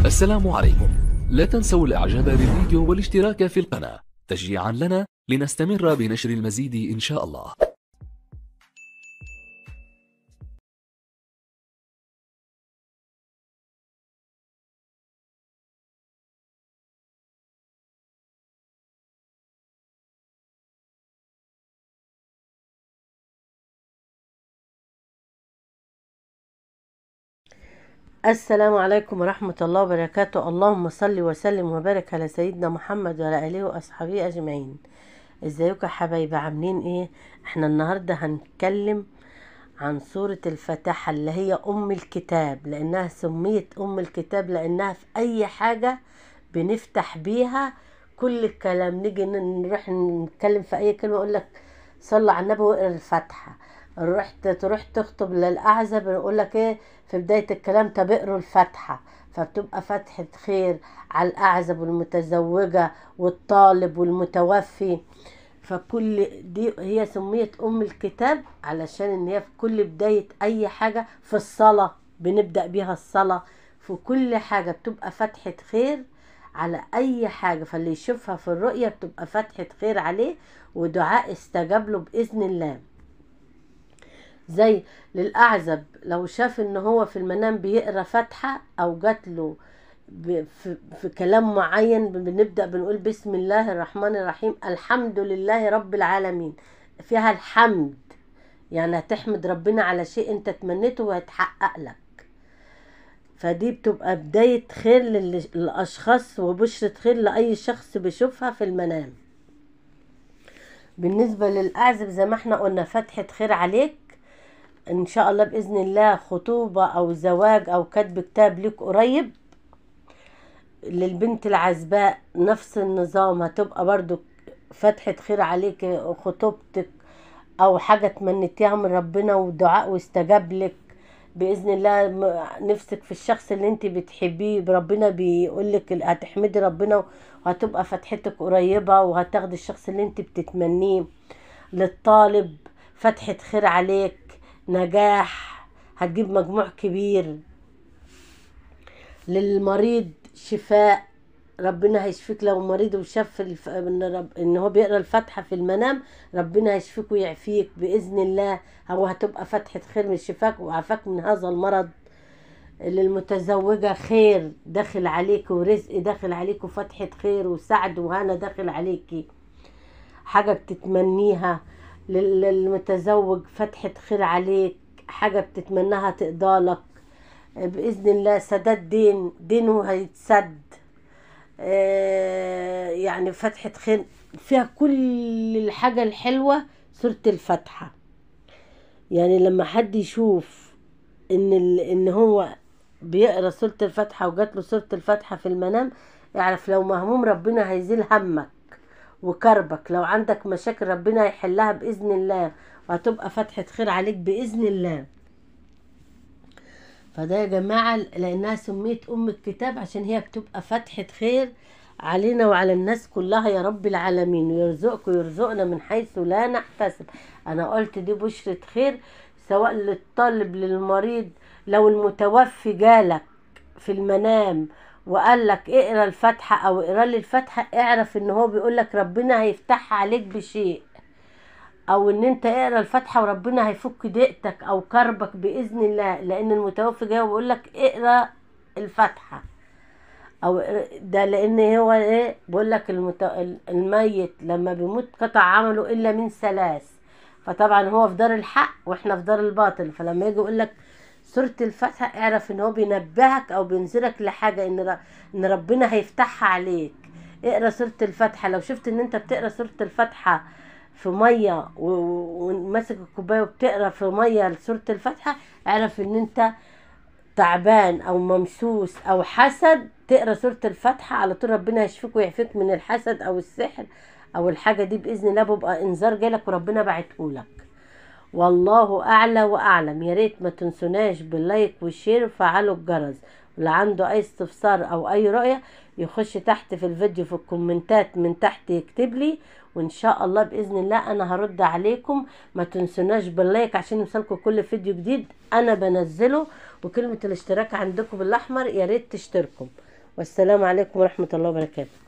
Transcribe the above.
السلام عليكم. لا تنسوا الاعجاب بالفيديو والاشتراك في القناة تشجيعا لنا لنستمر بنشر المزيد إن شاء الله. السلام عليكم ورحمة الله وبركاته. اللهم صل وسلم وبارك على سيدنا محمد وعلى آله وأصحابه أجمعين. ازيكم يا حبايبي، عاملين ايه؟ احنا النهاردة هنتكلم عن سورة الفاتحة اللي هي أم الكتاب، لأنها سميت أم الكتاب لأنها في أي حاجة بنفتح بيها كل الكلام. نيجي نروح نتكلم في أي كلمة أقول لك صلى على النبي واقرا الفاتحة. رحت تروح تخطب للأعزب يقول لك ايه في بداية الكلام؟ طب اقروا الفاتحة. فبتبقى فتحة خير على الأعزب والمتزوجة والطالب والمتوفي. فكل دي هي سميت أم الكتاب علشان ان هي في كل بداية أي حاجة، في الصلاة بنبدأ بيها الصلاة، في كل حاجة بتبقى فتحة خير على أي حاجة. فاللي يشوفها في الرؤية بتبقى فتحة خير عليه ودعاء استجاب له بإذن الله. زي للأعزب لو شاف ان هو في المنام بيقرأ فاتحة او جات له في كلام معين، بنبدأ بنقول بسم الله الرحمن الرحيم الحمد لله رب العالمين. فيها الحمد، يعني هتحمد ربنا على شيء انت تمنيته وهيتحقق لك. فدي بتبقى بداية خير للأشخاص وبشرة خير لأي شخص بيشوفها في المنام. بالنسبة للأعزب زي ما احنا قلنا فتحة خير عليك ان شاء الله باذن الله، خطوبه او زواج او كتب كتاب لك قريب. للبنت العزباء نفس النظام، هتبقى برضو فتحة خير عليك، خطوبتك او حاجة تمنيتيها من ربنا ودعاء واستجاب لك باذن الله. نفسك في الشخص اللي انت بتحبيه ربنا بيقولك هتحمدي ربنا وهتبقى فتحتك قريبه وهتاخدي الشخص اللي انت بتتمنيه. للطالب فتحة خير عليك، نجاح، هتجيب مجموع كبير. للمريض شفاء، ربنا هيشفيك لو مريض وشاف ان هو بيقرا الفاتحة في المنام، ربنا هيشفيك ويعفيك باذن الله، او هتبقى فتحه خير من شفاك وعافاك من هذا المرض. للمتزوجه خير داخل عليك ورزق داخل عليك وفتحه خير وسعد وهنا داخل عليكي، حاجة بتتمنيها. للمتزوج فتحة خير عليك، حاجة بتتمناها تقضالك بإذن الله. سداد دين، دينه هيتسد، يعني فتحة خير فيها كل الحاجة الحلوة سورة الفاتحة. يعني لما حد يشوف ان هو بيقرأ سورة الفاتحة وجات له سورة الفاتحة في المنام، يعرف لو مهموم ربنا هيزيل همك وكربك، لو عندك مشاكل ربنا هيحلها بإذن الله، وهتبقى فتحة خير عليك بإذن الله. فده يا جماعة لأنها سميت أم الكتاب عشان هي بتبقى فتحة خير علينا وعلى الناس كلها يا رب العالمين، ويرزقك ويرزقنا من حيث لا نحتسب. أنا قلت دي بشرة خير سواء للطالب للمريض، لو المتوفي جالك في المنام وقال لك اقرا الفاتحة او اقرا لي الفاتحة، اعرف ان هو بيقول لك ربنا هيفتحها عليك بشيء، او ان انت اقرا الفاتحة وربنا هيفك ضيقتك او كربك باذن الله، لان المتوفي جاي وبيقول لك اقرا الفاتحة او ده، لان هو ايه بيقول لك الميت لما بيموت قطع عمله الا من ثلاث. فطبعا هو في دار الحق واحنا في دار الباطل، فلما يجي يقول لك سورة الفاتحة اعرف ان هو بينبهك او بينذرك لحاجة ان ربنا هيفتحها عليك. اقرا سورة الفاتحة. لو شفت ان انت بتقرا سورة الفاتحة في مية وماسك الكوباية وبتقرا في مية سورة الفاتحة، اعرف ان انت تعبان او ممسوس او حسد. تقرا سورة الفاتحة على طول ربنا هيشفيك ويعفيك من الحسد او السحر او الحاجة دي بإذن الله. بيبقى انذار جالك وربنا بعتهولك. والله اعلى واعلم. يا ريت ما تنسوناش بال like وال share وفعلوا الجرس. واللي عنده اي استفسار او اي رؤية يخش تحت في الفيديو في الكومنتات من تحت يكتب لي، وان شاء الله باذن الله انا هرد عليكم. ما تنسوناش بال like عشان يوصلكم كل فيديو جديد انا بنزله، وكلمة الاشتراك عندكم بالاحمر يا ريت تشتركوا. والسلام عليكم ورحمة الله وبركاته.